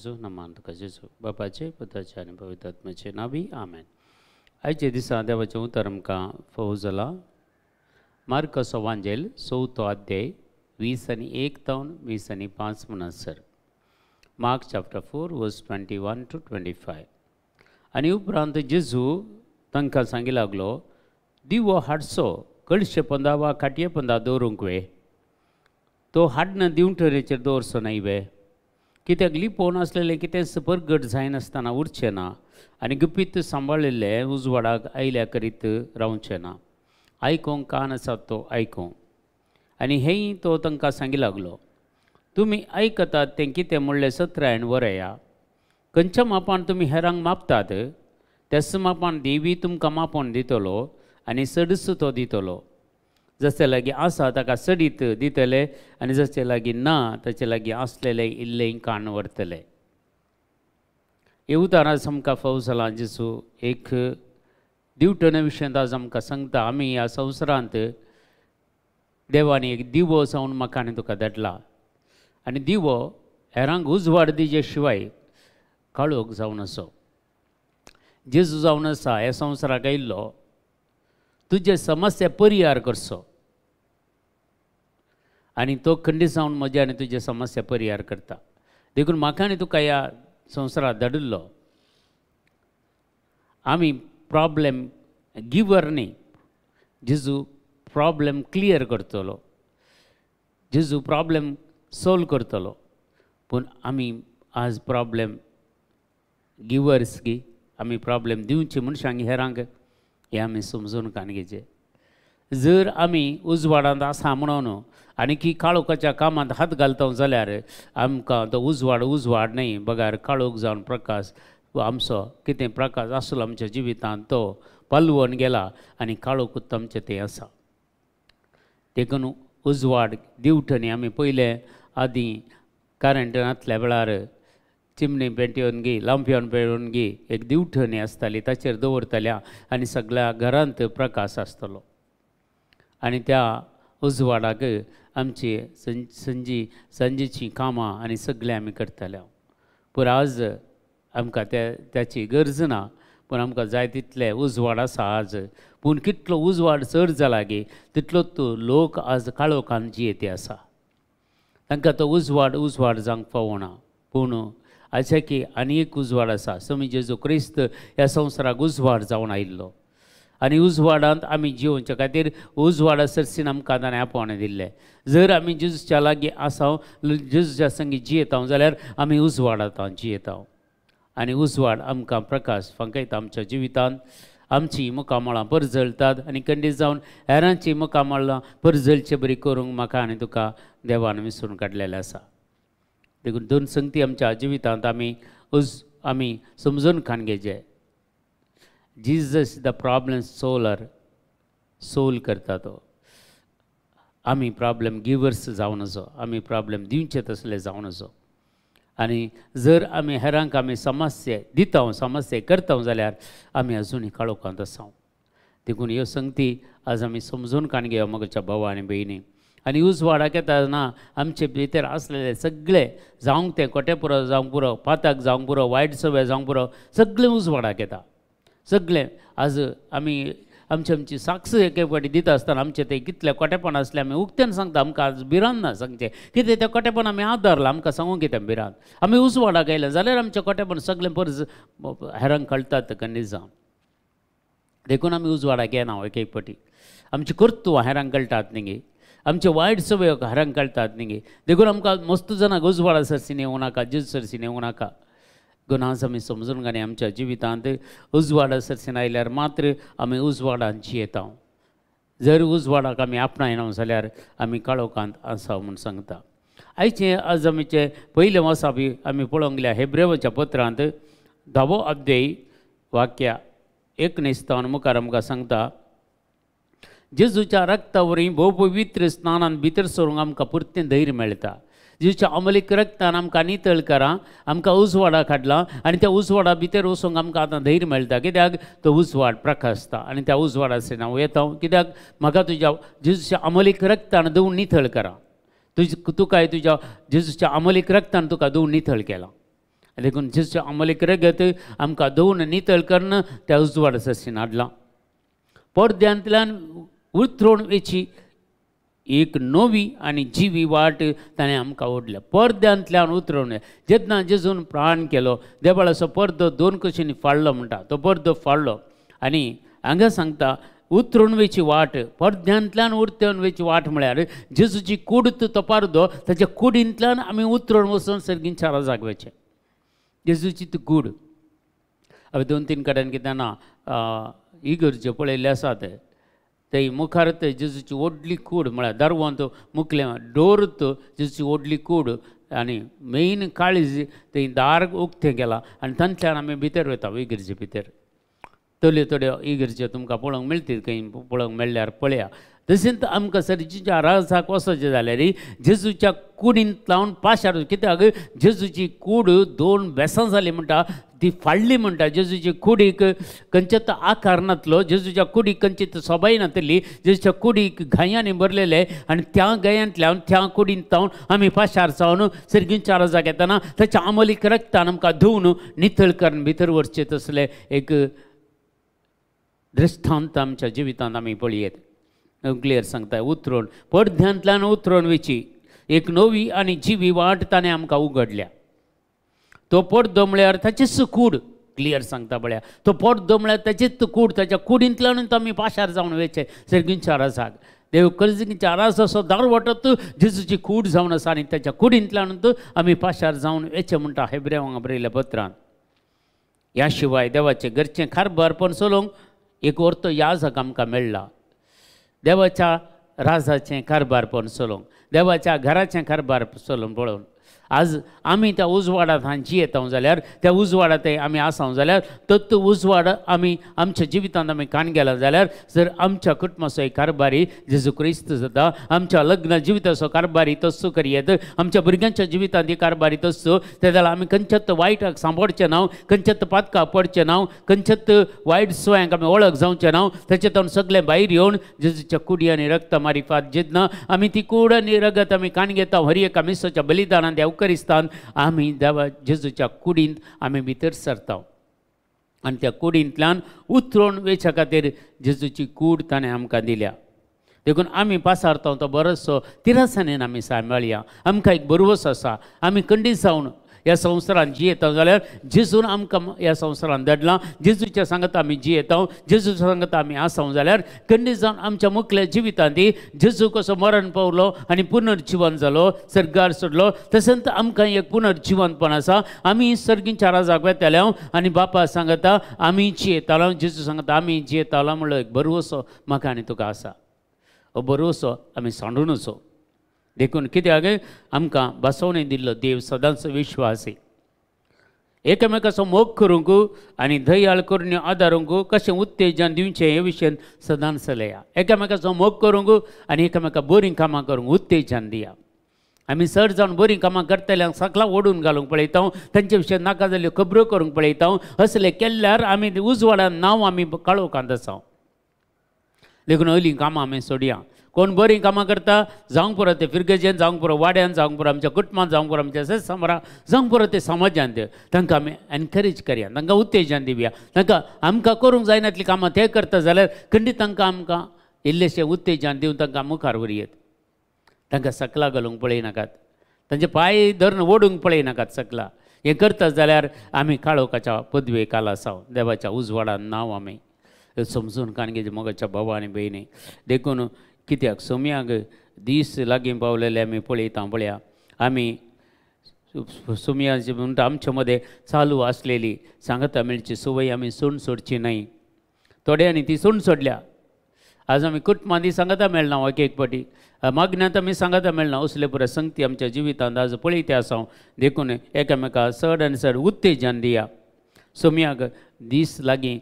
जेजू, नमान तुका जेजू. बापाचे, पुताचे आनी पवित्र आत्म्याचे नांवी, आमेन. आयचे दिसा देवाचें उतर आमकां फोव जालां. मार्कस वांजेल चवथो अध्याय 20 आनी 1 तावन 20 आनी 5 म्हणसर. Mark chapter 4 verse 21 to 25. आनी उपरांत जेजू तांकां सांगी लागलो, दिवो हाडचो कळशे पंदा वा खाटये पंदा दवरूंक वे, तो हाडना दिवटरेचेर दवरचो न्हय वे, कित्याक लिपोवन आसलेलें कितेंच परगट जायनासतना उरचें ना आनी गुपीत सांबाळिल्लें उजवाडाक आयल्या करीत रावचें ना. आयकोंक कान आसा तो आयकों. आनी हेंय तो तांकां सांगी लागलो, तुमी आयकतात तें कितें म्हणलें सत्रायण वरया. खंयच्या मापान तुमी हेरांक मापतात त्याच मापान देवी तुमकां मापोवन दितलो आनी चडच तो दितलो. जशे लागीं आसा ताका चडीत दितले आनी जशे लागीं ना ताचे लागीं आसलेले इल्लें काण व्हरतले. हे उतार आज आमकां फाव जालां. जेजू एक दिवटणे विशयांत आज आमकां सांगता, आमी ह्या संवसारांत देवान एक दिवो जावन म्हाका आनी तुका धाडला आनी दिवो हेरांक उजवाड दिजे शिवाय काळोख जावन आसो. जेजू जावन आसा ह्या संवसाराक आयिल्लो तुजे समस्या परिहार करचो आनी तो खंडीत जावन म्हजे आनी तुजे समस्या परिहार करता. देखून म्हाका आनी तुका ह्या संवसाराक धाडिल्लो. आमी प्रॉब्लेम गिवर न्ही, जेजू प्रॉब्लेम क्लियर करतलो, जेजू प्रॉब्लेम सोल्व करतलो. पूण आमी आज प्रॉब्लेम गिवर्स की आमी प्रॉब्लेम दिवचे मनशांक हेरांक हें आमी समजून कान घेवचें. जर आमी उजवाडांत आसा म्हणून आनी की काळोखाच्या कामांत हात घालता जाल्यार आमकां तो उजवाड उजवाड न्हय बगार काळोख जावन प्रकाश आमचो कितें प्रकाश आसलो आमच्या जिवितांत तो पालवून गेला आनी काळोखूच आमचें तें आसा. देखून उजवाड दिवटणी आमी पयलें आदीं करंट नातल्या वेळार चिमणी पेटोवन गी लांपयोन पेटोवन गी एक दिवठणी आसताली ताचेर दवरताल्या आनी सगळ्या घरांत प्रकाश आसतलो आनी त्या उजवाडाक आमची संजी सांजेचीं कामां आनी सगळें आमी करताले. पूण आज आमकां त्याची गरज ना, पूण आमकां जाय तितले उजवाड आसा आज. पूण कितलो उजवाड चड जाला गी तितलोच लोक आज काळोखान जियेते आसा. तांकां तो उजवाड उजवाड जावंक पावना. पूण अशें की आनी एक उजवाड आसा, स्वामी जेजू क्रिस्त ह्या संवसाराक उजवाड जावन आयिल्लो आनी उजवाडांत आमी जिवोवचे खातीर उजवाडा सरसीन आमकां ताणें आपोवणें दिल्लें. जर आमी जेजूच्या लागीं आसा, जेजूच्या संगी जियेता जाल्यार आमी उजवाडांत जियेता आनी उजवाड आमकां प्रकाश फांकयता आमच्या जिवितांत. आमचीं मुखामळां परजळटात आनी खंडीत जावन हेरांचीं मुखामळां परजळचे बरी करूंक म्हाका आनी तुका देवान विसरून काडलेलें आसा. देखून दोन संगती आमच्या जिवितांत आमी आमी समजून खाण घेवचे. Jesus the problem solver, solve करता तो. आमी प्रॉब्लेम गिवर्स जावन आसो, आमी प्रॉब्लेम दिवचे तसले जावन आसो. आनी जर आमी हेरांक आमी समस्या दिता, समस्या करता जाल्यार आमी अजूनय काळोखांत आसा. देखून ह्यो संगती आज आमी समजून काण घेवया म्हज्या भावा आनी भयणी. आनी उजवाडाक येतना आमचे भितर आसलेले सगळे जावंक तें कोटे पुरो जावंक पुरो, पाताक जावंक पुरो, वायट सवय जावंक पुरो, सगळें उजवाडाक येता. सगळें आज आमी आमची आमची साक्ष एक फावटी दिता आसतना आमचें तें कितलें कोटेपण आसलें आमी उक्त्यान सांगता. आमकां आज भिरांत ना सांगचें कितें तें कोटेपण आमी आदारलां, आमकां सांगूंक कितें भिरांत. आमी उजवाडाक आयलें जाल्यार आमचें कोटेपण सगळें परज हेरांक कळटात खंडीत जावन. देखून आमी उजवाडाक येना एक एक फावटी. आमची कर्तुवां हेरांक कळटात न्ही, आमचे वायट सवय हेरांक कळटात न्ही. देखून आमकां मस्त जाणांक उजवाडा सरसीन येवं नाका, जेजू सरसीन येवं नाका. गुणांस आमी समजून घाली आमच्या जिवितांत उजवाडा सरसीन आयल्यार मात्र आमी उजवाडान जियेता. जर उजवाडाक आमी आपणायना जाल्यार आमी काळोखांत आसा म्हूण सांगता. आयचें आज आमचें पयलें वाचप आमी पळोवंक गेल्यार हेब्रेवाच्या पत्रांत 10वो अध्याय वाक्या 19 तावन मुखार आमकां सांगता, जेजूच्या रक्ता वरवीं भोव पवित्र स्नानान भितर सरूंक आमकां पुरतें धैर्य मेळटा. जेजूच्या अमलीक रक्तान आमकां नितळ करा, आमकां उजवाडाक हाडला आनी त्या उजवाडा भितर वचूंक आमकां आतां धैर्य मेळटा. कित्याक तो उजवाड प्रकाशता आनी त्या उजवाडाचेर हांव येता. कित्याक म्हाका तुज्या जेजूच्या अमलीक रक्तान धुवन नितळ करा, तुकाय तुज्या जेजूच्या अमलीक रक्तान तुका धुवन नितळ केला. देखून जेजूच्या अमलीक रगत आमकां धुवन नितळ करून त्या उजवाड सशीन हाडलां. पडद्यांतल्यान उतरून वेची एक नवी आनी जिवी वाट ताणें आमकां ओडल्या. पडद्यांतल्यान उतरून जेन्ना जेजून प्राण केलो देवाळाचो पडदो दोन कशींनी फाडलो म्हणटा, तो पडदो फाडलो आनी हांगा सांगता उतरून वेची वाट, पडद्यांतल्यान उतरून वेची वाट म्हळ्यार जेजूची कूड तो पडदो ताच्या कुडींतल्यान आमी उतरून वचून सर्गींच्या राजाक वचें. जेजूची ती कूड हांवें दोन तीन कडेन कितें ना इगर्ज्यो पळयल्ल्यो आसात, थंय मुखार थंय जेजूची व्हडली कूड म्हळ्यार दरवंत मुखलें डोर जेजूची व्हडली कूड आनी मेन काळीज थंय दार उक्तें केलां आनी तांतल्यान आमी भितर वता इगर्जे भितर. थोड्यो थोड्यो इगर्ज्यो तुमकां पळोवंक मेळटीत, खंय पळोवंक मेळ्ळ्यार पळया. तशेंच आमकां सर्जीच्या राजाक वचचें जाल्यार जेजूच्या कुडींत लावन पाशार, कित्याक जेजूची कूड दोन बेसां जाली म्हणटा, ती फाडली म्हणटा. जेजूची कुडीक खंयचेच आकार नातलो, जेजूच्या कुडीक खंयचीच सोबाय नातली, जेजूच्या कुडीक घायांनी भरलेले आनी त्या घायांतल्यान त्या कुडींत जावन आमी पाशार जावन सर्गींच्या राजाक येतना ताच्या अमलीक रक्तान आमकां धुवन नितळ करून भितर व्हरचें तसलें एक दृश्टांत आमच्या जिवितांत आमी पळयत. क्लियर सांगता उतरून पडद्यांतल्यान उतरून वेची एक नवी आनी जिवी वाट ताणें आमकां उगडल्या. तो पडदो म्हळ्यार ताचीच कूड, क्लियर सांगता पळया, तो पडदो म्हळ्यार ताचीच कूड, ताच्या कुडींतल्यानूच आमी पाशार जावन वेचें सर्गींच्या राजाक. देव कर्जगींच्या राजाचो दारवटत जेजूची कूड जावन आसा आनी ताच्या कुडींतल्यानूच आमी पाशार जावन वेचें म्हणटा हेब्रेवांक बरयल्या पत्रान. ह्या शिवाय देवाचें घरचें कारभारपण चलोवंक एक वर्तो याजक आमकां मेळ्ळा. देवाच्या राजाचें कारभारपण चलोवंक, देवाच्या घराचें कारभार चलोवंक पळोवन आज आमी त्या उजवाडांत जियेता जाल्यार, त्या उजवाडांत आमी आसा जाल्यार, तत्व उजवाड आमी आमच्या जिवितांत आमी काण गेला जाल्यार जर आमच्या कुटुंबाचो एक कारभारी जेजू क्रिस्त जाता, आमच्या लग्न जिविताचो कारभारी तस्सो करयेत, आमच्या भुरग्यांच्या जिवितांत ही कारभारी तस्सो, ते जाल्यार आमी खंयच्याच वायटाक सांबाळचें ना, खंयच्याच पातकाक पडचें ना, खंयच्याच वायट सोयांक आमी वळख जावचें ना. ताचे सगळें भायर येवन जेजूच्या कुडी आनी रगता मारिफात जेन्ना आमी ती कूड आनी रगत आमी काण घेता हर एका मिसाच्या बलिदानान त्या उकरिस्तान आमी देवा जेजूच्या कुडींत आमी भितर सरता आनी त्या कुडींतल्यान उतरून वेच्या खातीर जेजूची कूड ताणें आमकां दिल्या. देखून आमी पासारता तो बरोचसो तिरासानेन आमी सांबाळया. आमकां एक बरवस आसा, आमी खंडीत जावन ह्या संवसारान जियेता जाल्यार जेजून आमकां ह्या संवसारान धाडलां, जेजूच्या सांगता आमी जियेता, जेजूच्या सांगता आमी आसा जाल्यार खंडीत जावन आमच्या मुखल्या जिवितांत जेजू कसो मरण पावलो आनी पुनर्जिवन जालो, सर्गार सोडलो, तशेंच आमकां एक पुनर्जिवनपण आसा. आमी सर्गींच्या राजाक वेताले आनी बापा सांगता आमी जियेतालो, जेजू सांगता आमी जियेतालो म्हणलो एक भरवसो म्हाका आनी तुका आसा. हो भरवसो आमी सांडून वचो. देखून कित्याक आमकां बसवणे दिल्लो देव सदांच विश्वासी, एकामेकाचो मोग करूंक आनी दयाळ करून आदारूंक कशें उत्तेजन दिवचें हे विशयान सदांच चलया. एकामेकाचो मोग करूंक आनी एकामेका बरीं कामां करूंक उत्तेजन दिया. आमी चड जावन बरीं कामां करतल्यांक सगळां ओडून घालूंक पळयता, तांचे विशयान नाका जाल्ल्यो खबरो करूंक पळयता. असलें केल्यार आमी उजवाडान नांव आमी काळोखांत आसा. देखून अयलीं कामां आमी सोडया. कोण बरीं कामां करता जावंक पुरो ते फिरगजेन, जावंक पुरो वाड्यान, जावंक पुरो आमच्या कुटुंबान, जावंक पुरो आमच्या समारा, जावंक पुरो ते समाजांत, तांकां आमी एनकरेज करया, तांकां उत्तेजन दिवया. तांकां आमकां करूंक जायनातलीं कामां ते करता जाल्यार खंडीत तांकां आमकां इल्लेशें उत्तेजन दिवन तांकां मुखार व्हरयेत. तांकां सकला घालूंक पळयनाकात, तांचे पांय धरून ओडूंक पळयनाकात सकला. हें करता जाल्यार आमी काळोखाच्या पदवेक आसा, देवाच्या उजवाडान नांव आमी समजून काणगेचे मोगाच्या भावा आनी भयणी. देखून कित्याक सोम्याक दीस लागीं पावलेले आमी पळयता पळया. आमी सोम्याचे म्हणटा आमच्या मदें चालू आसलेली सांगता मेळची संवय आमी सोड सोडची न्हय. थोड्यांनी ती सोड सोडल्या. आज आमी कुटुंबांत सांगता मेळना एक एक फावटी, मागण्यांत आमी सांगता मेळना. असले पुरो संगती आमच्या जिवितांत आज पळयते आसा. देखून एकामेका चड आनी चड उत्तेजन दिया. सोम्याक दीस लागीं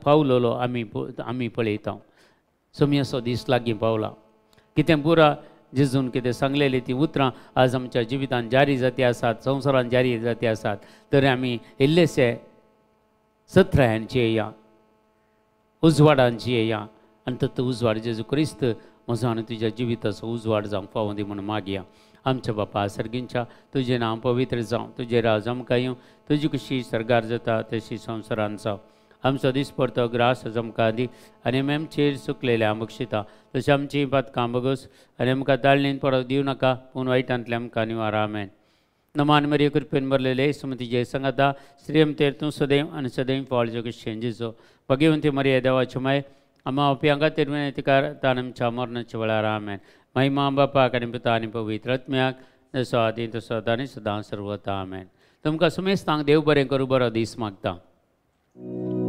पावलोलो आमी आमी पळयता. सोम्याचो दीस लागीं पावला. कितें पुरा जेजून कितें सांगलेली ती उतरां आज आमच्या जिवितांत जारी जाती आसात, संवसारांत जारी जाती आसात. तरी आमी इल्लेशे सत्रायांची येया, उजवाडांची येया आनी तत्व उजवाड जेजू क्रिस्त म्हजो आनी तुज्या जिविताचो उजवाड जावंक फावो दी म्हणून मागया. आमच्या बापा सर्गींच्या, तुजें नांव पवित्र जावं, तुजें राज आमकां येवं, तुजी खुशी सर्गार जाता तशी संवसारान जावं. आमचो दिसपडतो ग्रास आमकां दी आनी आमी आमचेर चुकलेल्या बक्षिता तशें आमची पातकां बगस आनी आमकां ताळणीन परत दिवं नाका, पूण वायटांतले आमकां निवार. आमेन. नमान मरिये, कृपेन भरलेले, सुमतीचे संगाता, श्रीयमतेर तूं सदैव आनी सदैव फळ जगशें जेजो. भगवंती मरिये, देवाची माय, आमा ओपयांक खातीर विनंती कर तान आमच्या मरणाच्या वेळार. आमेन. महिमा बापाक आनी पुता आनी पवित्र आत्म्याक, जसो आदी तसो आतां आनी सदां सर्वता. आमेन. तुमकां सुमेस्तांक देव बरें करूं, बरो दीस मागता.